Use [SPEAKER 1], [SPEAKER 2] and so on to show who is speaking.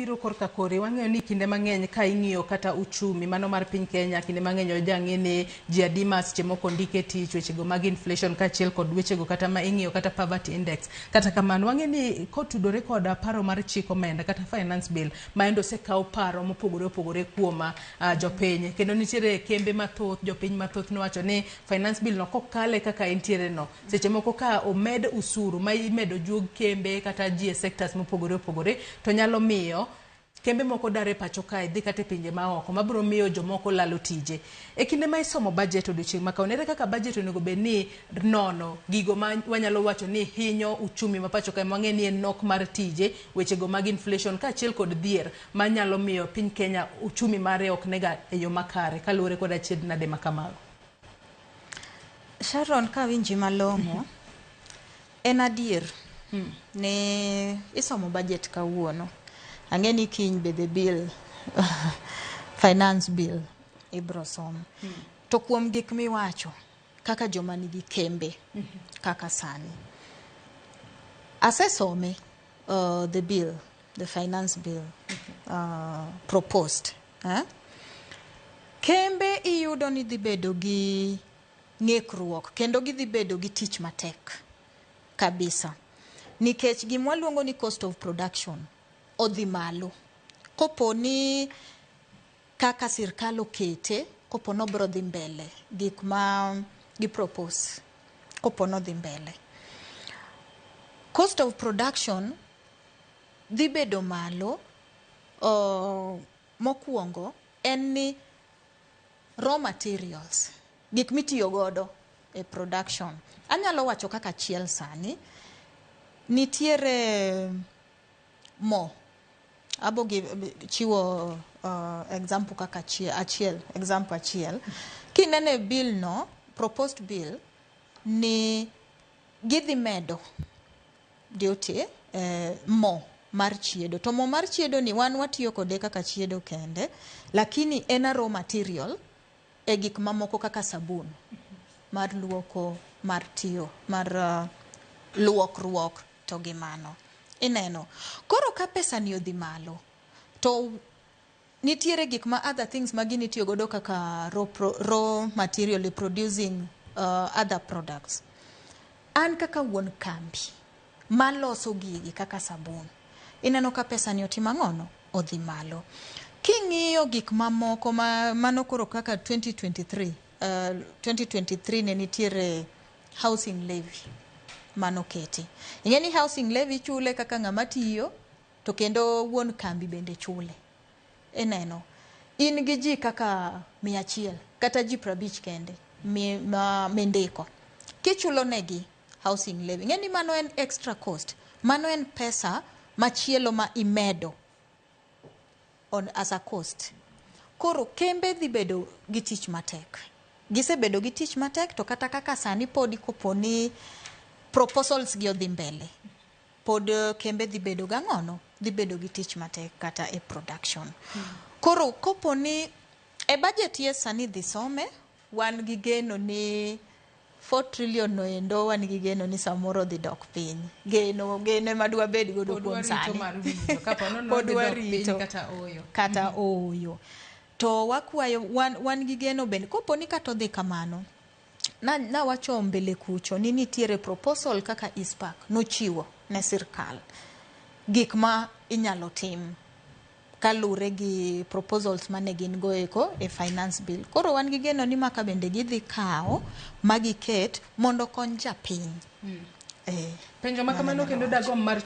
[SPEAKER 1] Kabiro korka kore, wang'eyo ni kinde mang'eny ka ing'iyo kata uchumi mano mar piny Kenya, kinde mang'eny ojang'e ni ji adi ma seche moko ondike tich, wechego mag inflation kaachiel kod wechego kata ma ing'iyo kata poverty index. Kata kamano, wang'e ni kotudore kod paro mar chik omenda kata finance bill, ma endo osekaw paro mopogore opogore kuom jopiny. Kendo nitiere kembe mathoth, jopiny mathoth nowacho ni finance bill no kokale kaka entiere no, seche moko ka omed usuru ma imedo juog kembe kata ji e sectors mopogore opogore, to nyalo miyo kembe moko dar e pacho kae dhi kata e pinje maoko, mabiro miyo jomoko lalo tije. E kinde ma isomo budget odiochieng' ma kawuono, ere kaka budget onego bed ni nono gigo ma wanyalo wacho ni hinyo uchumi ma pacho kae, mwang'e ni en nok mar tije, wechego mag inflation kaachiel kod dhier manyalo miyo piny Kenya uchumi mare ok nega e yo makare kaluwore kod achiedh nade ma kamago?
[SPEAKER 2] Sharon, kawinji malong'o, en adier ni isomo budget kawuono. Ang'e ni kiny be the bill, finance bill ibro som. To kuom gik miwacho, kaka joma nigi kembe, kaka sani. Asesome the bill, the finance bill proposed. Eh? Kembe iyudo ni dhi bedo gi ng'ikruok kendo gidhi bedo gi tich matek kabisa, nikech gima waluongo ni cost of production odhi malo. Kopo ni kaka sirkal okete, kopo nobro dhi mbele gik ma gi propose, kopo nodhi mbele, cost of production dhi bedo malo. Mokwongo en ni raw materials, gik mitiyo godo e production. Anyalo wacho kaka achiel, sani nitiere mo, abo gi chiwo example kaka achiel, example achiel. Kinene bill no, proposed bill ni gidhi medo duty mo mar chiedo. To mo mar chiedo ni wan watiyo kode kaka chiedo kende, lakini en a raw material e gik mamoko kaka sabun mar luoko, mar tiyo mar luokruok to gi mano. Ineno koro ka pesa ni odhi malo, to nitiere gik ma other things ma gini itiyo godo kaka raw material e producing other products. An kaka wuon kambi maloso gigi kaka sabun, ineno ka pesa ni otimo ang'ono, odhi malo. King'iyo gik mamoko ma mano koro kaka 2023, 2023 ne nitiere housing levy manoketi. Ing'e ni housing levy ichule kaka ng'ama tiyo, to kendo wuon kambi bende chule. Ineno in gi ji kaka 100 kata ji 50 kende ma mindiko, kichulo negi housing levy, ing'e ni mano en extra cost, mano en pesa machielo ma imedo on as a cost. Koro kembe dhi bedo gi tich matek, gisebedo gi tich matek. To kata kaka sani podi, kopo ni proposals gi odhi mbele, pod kembe dhi bedo gang'ono, dhi bedo gi tich matek kata e production. Koro kopo ni e budget ye sani dhi some, wan gi geno ni 4 trillion no endo, wan gi geno ni samoro dhi dok piny. Geno, geno ema dwa bed godo
[SPEAKER 1] Pod
[SPEAKER 2] kuom
[SPEAKER 1] warito
[SPEAKER 2] sani.
[SPEAKER 1] Mar winjo kapo nono
[SPEAKER 2] Pod
[SPEAKER 1] dhi dok piny
[SPEAKER 2] warito.
[SPEAKER 1] kata oyo.
[SPEAKER 2] Kata ooyo. To wakwayo, wan gi geno bende kopo ni kata odhi kamano. Nawacho mbele kucho ni nitiere proposal kaka ICPAK nochiwo ne sirkal gik ma inyalo tim kalure gi proposals mane gin go eko e finance bill. Koro wan gi geno ni maka bende gidhi kawo ma giket mondo okony japiny.
[SPEAKER 1] Penjo ma kamano kendo dagomb mar